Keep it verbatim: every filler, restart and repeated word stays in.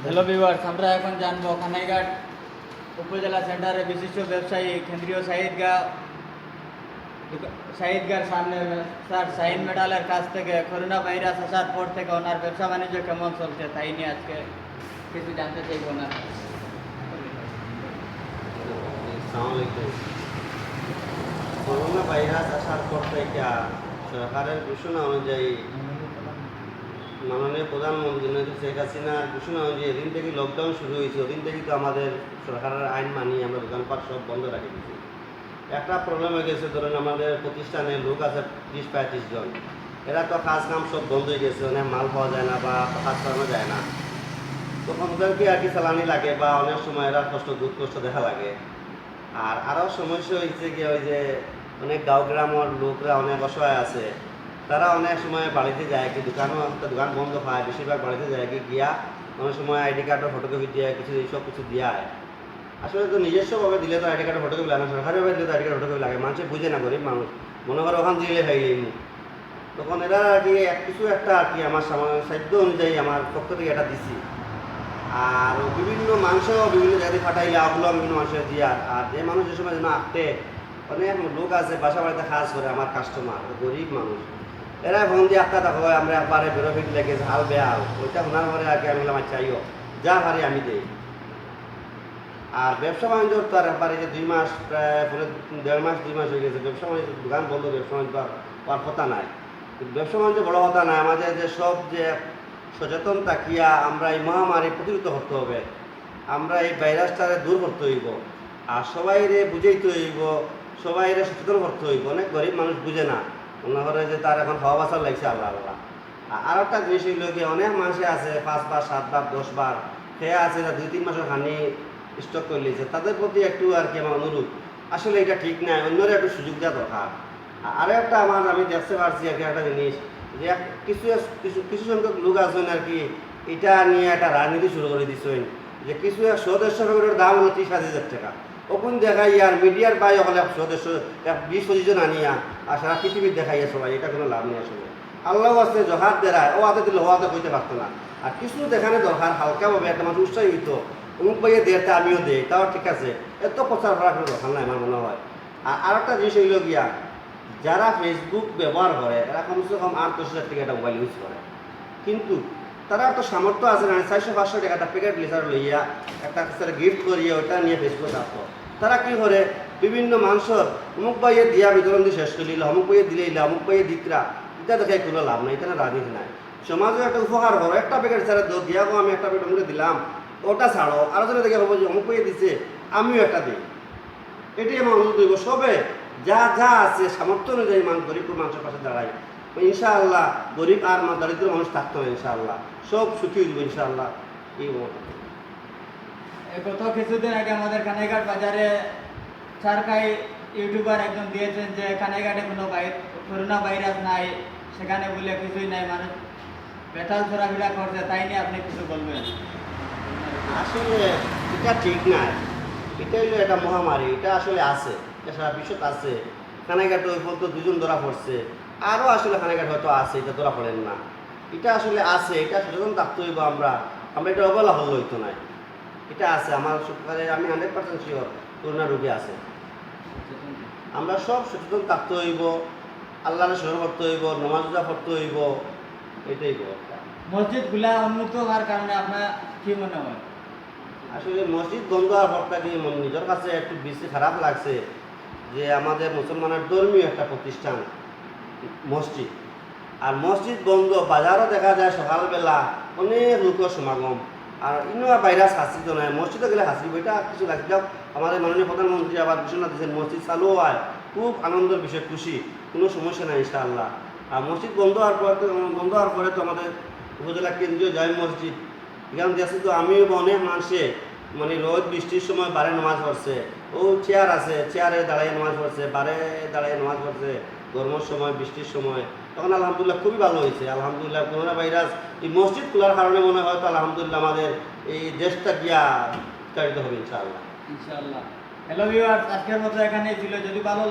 Hello viewers, আমরা এখন জানবো কানাইঘাট উপজেলা সেন্টারের বিশিষ্ট ব্যবসায়ী কেন্দ্রীয় সাইদগা, সাইদগার সামনে স্যার সাইন মেডালের কাছ থেকে করোনা ভাইরাস আসার পর থেকে ওনার ব্যবসা বাণিজ্য কেমন চলছে, তাই নিয়ে আজকে কিছু জানতে চাইবো না। আসসালামু আলাইকুম। করোনা ভাইরাস আসার পর থেকে সরকারের ঘোষণা অনুযায়ী, মাননীয় প্রধানমন্ত্রী জননেত্রী শেখ হাসিনার ঘোষণা অনুযায়ী এদিন থেকে লকডাউন শুরু হয়েছে। ওদিন থেকে তো আমাদের সরকারের আইন মানি আমরা দোকানপাট সব বন্ধ রাখি দিয়েছি। একটা প্রবলেম হয়ে গেছে, ধরেন আমাদের প্রতিষ্ঠানে লোক আছে ত্রিশ পঁয়ত্রিশ জন, এরা তো কাজ কাম সব বন্ধ হয়ে গেছে, অনেক মাল পাওয়া যায় না বা কাজ করানো যায় না। তখন ওদেরকে আর কি চালানি লাগে বা অনেক সময় এরা কষ্ট, দুঃখ কষ্ট দেখা লাগে। আর আরও সমস্যা হয়েছে কি, ওই যে অনেক গাঁও গ্রামের লোকরা অনেক অসহায় আছে, তারা অনেক সময় বাড়িতে যায় কি, দোকানও একটা দোকান বন্ধ হয়, বেশিরভাগ বাড়িতে যায় কি গিয়া অনেক সময় আইডি কার্ডের ফটোকপি দিয়ে কিছু এইসব কিছু দিয়ে আয়। আসলে তো নিজস্বভাবে দিলে তো আইডি কার্ডের ফটোকপি লাগে না, সরকারিভাবে দিলে তো আইডি কার্ডের ফটোকপি লাগে। মানুষে বুঝে না, গরিব মানুষ, মনে করে ওখান দিয়ে খাইলে। তখন এরা আর কি এক কিছু একটা আর কি আমার সামা-, সাধ্য অনুযায়ী আমার পক্ষ থেকে এটা দিছি। আর বিভিন্ন মানুষও বিভিন্ন জায়গায় পাঠাইলে ওগুলো বিভিন্ন মানুষের দিয়ে আর, আর যে মানুষ যে সময় যেন আটে, অনেক লোক আছে বাসা বাড়িতে কাজ করে আমার কাস্টমার, গরিব মানুষ, এরা ফোন দিয়ে একটা দেখো আমরা একবারে বেরোফিট লেগে হাল বেহাল, ওইটা শোনার পরে আর কি আমি বললাম, "আচ্ছা, আইও, যা পারি আমি দেই।" আর ব্যবসা বাণিজ্য তো আর একবারে যে দুই মাস, প্রায় পরে দেড় মাস, দুই মাস হয়ে গেছে, ব্যবসা বাণিজ্য, দোকান বন্ধ, ব্যবসা বাণিজ্য আর হওয়ার কথা নাই। কিন্তু ব্যবসা বাণিজ্য বড় কথা নাই, আমাদের যে সব যে সচেতন থাকিয়া আমরা এই মহামারী প্রতিরোধ করতে হবে, আমরা এই ভাইরাসটারে দূর করতে হইব, আর সবাইরে বুঝাইতে হইব, সবাইরে সচেতন করতে হইব। অনেক গরিব মানুষ বুঝে না, মনে করে যে তার এখন খাওয়া বাঁচা লাগছে, আল্লাহ আল্লাহ। আর, আর একটা জিনিস হইল কি, অনেক মানুষে আছে পাঁচ বার, সাত বার, দশ বার খেয়ে আছে, তা দুই তিন মাসের খানি স্টক করে নিয়েছে, তাদের প্রতি একটু আর কি আমার অনুরোধ, আসলে এটা ঠিক নাই, অন্যরা একটু সুযোগ দেওয়া দরকার। আর, আরো একটা আমার, আমি দেখতে পারছি আর কি একটা জিনিস, যে এক, কিছু এক, কিছু কিছু সংখ্যক লোক আছেন আর কি, এটা নিয়ে একটা রাজনীতি শুরু করে দিচ্ছেন, যে কিছু এক সদস্য ফ্যামিলির দাম হলো ত্রিশ হাজার টাকা, ওখান দেখাই আর মিডিয়ার বাই হলে এক সদস্য এক বিশ পঁচিশ জন আনিয়া আর সারা পৃথিবীর দেখাইয়া সবাই, এটা কোনো লাভ নেই আসলে। আল্লাহ আছে, জহার দেরায়, ও হাতে দিলে ও হাতে কইতে পারতো না। আর কিছু দেখানো দরকার, হালকাভাবে একটা মানুষ উৎসাহী হইতো, অমুক ভাইয়ে দেয়, তা আমিও দেই, তাও ঠিক আছে। এত প্রচার করার কোনো দরকার নাই আমার মনে হয়। আর আরেকটা জিনিস হইল গিয়া, যারা Facebook ব্যবহার করে, এরা কমসে কম আট দশ হাজার টাকা একটা মোবাইল ইউজ করে, কিন্তু তারা তো সামর্থ্য আছে না, চারশো পাঁচশো টাকা একটা প্যাকেট লিটার লইয়া, একটা গিফট করিয়া ওটা নিয়ে Facebook রাখতো। তারা কি করে, বিভিন্ন মানুষের অমুক ভাইয়ে দিয়া বিতরণ দিয়ে শেষ করে দিল, অমুক ভাইয়ে দিলে ইলা, অমুক ভাইয়ে দিতরা, এটা দেখে কোনো লাভ নাই, এটা রাজনীতি নাই। সমাজে একটা উপকার করো, একটা প্যাকেট ছাড়া দো দিয়া গো, আমি একটা প্যাকেট অমুকে দিলাম, ওটা ছাড়ো, আরো জনে দেখে হবো যে অমুক ভাইয়ে দিছে, আমিও একটা দিই। এটাই আমার অনুরোধ হইব, সবে যা যা আছে সামর্থ্য অনুযায়ী মানুষ, গরিব মানুষের পাশে দাঁড়াই। তো ইনশাআল্লাহ গরিব আর মা-, দরিদ্র মানুষ থাকতো না ইনশাআল্লাহ, সব সুখী হইব ইনশাআল্লাহ। এই মত। এ, গত কিছুদিন আগে আমাদের কানাইঘাট বাজারে চারকাই ইউটিউবার একজন দিয়েছেন যে কানাইঘাটে কোনো ভাই-, করোনা ভাইরাস নাই, সেখানে বলে কিছুই নাই, মানুষ বেতাল চলাফেরা করছে, তাই নিয়ে আপনি কিছু বলবেন? আসলে এটা ঠিক না, এটা হইলো একটা মহামারী, এটা আসলে আছে, এটা সারা বিশ্বত আছে। কানাইঘাটে ওই পর্যন্ত দুজন ধরা পড়ছে, আরও আসলে কানাইঘাট হয়তো আছে, এটা ধরা পড়েন না। এটা আসলে আছে, এটা সচেতন থাকতে হইব আমরা, আমরা এটা অবহেলা করলে হইতো না। এটা আছে, আমার সরকারে আমি হান্ড্রেড পার্সেন্ট শিওর করোনা রোগী আছে। আমরা সব সচেতন থাকতে হইব, আল্লাহরে স্মরণ করতে হইব, নমাজ রোজা পড়তে হইব, এটাই কথা। মসজিদগুলা উন্মুক্ত হওয়ার কারণে আপনার কি মনে হয়? আসলে মসজিদ বন্ধ হওয়ার পর থেকে মন নিজের কাছে একটু বেশি খারাপ লাগছে যে আমাদের মুসলমানের ধর্মীয় একটা প্রতিষ্ঠান মসজিদ, আর মসজিদ বন্ধ, বাজারও দেখা যায় সকালবেলা অনেক লোকের সমাগম, আর ইনোয়া ভাইরাস হাসিল তো নাই, মসজিদে গেলে হাসিল, এটা কিছু লাগছে। যাক, আমাদের মাননীয় প্রধানমন্ত্রী আবার ঘোষণা দিয়েছেন মসজিদ চালু হয়, খুব আনন্দের বিষয়, খুশি, কোনো সমস্যা নাই ইনশাআল্লাহ। আর মসজিদ বন্ধ হওয়ার পর তো, বন্ধ হওয়ার পরে তো আমাদের উপজেলা কেন্দ্রীয় জামে মসজিদ এখান দেখছি তো আমিও বা অনেক মানুষে মানে রোদ বৃষ্টির সময় বারে নামাজ পড়ছে, ও চেয়ার আছে, চেয়ারে দাঁড়াইয়া নামাজ পড়ছে, বারে দাঁড়াইয়া নামাজ পড়ছে, গরমের সময়, বৃষ্টির সময়। তখন আলহামদুলিল্লাহ খুবই ভালো হয়েছে, আলহামদুলিল্লাহ। করোনা ভাইরাস এই মসজিদ খোলার কারণে মনে হয় তো আলহামদুলিল্লাহ আমাদের এই দেশটা গিয়া বিস্তারিত হবে ইনশাআল্লাহ। ইনশাআল্লাহ। হ্যালো ভিউয়ার্স, আজকের মতো এখানেই ছিল। যদি ভালো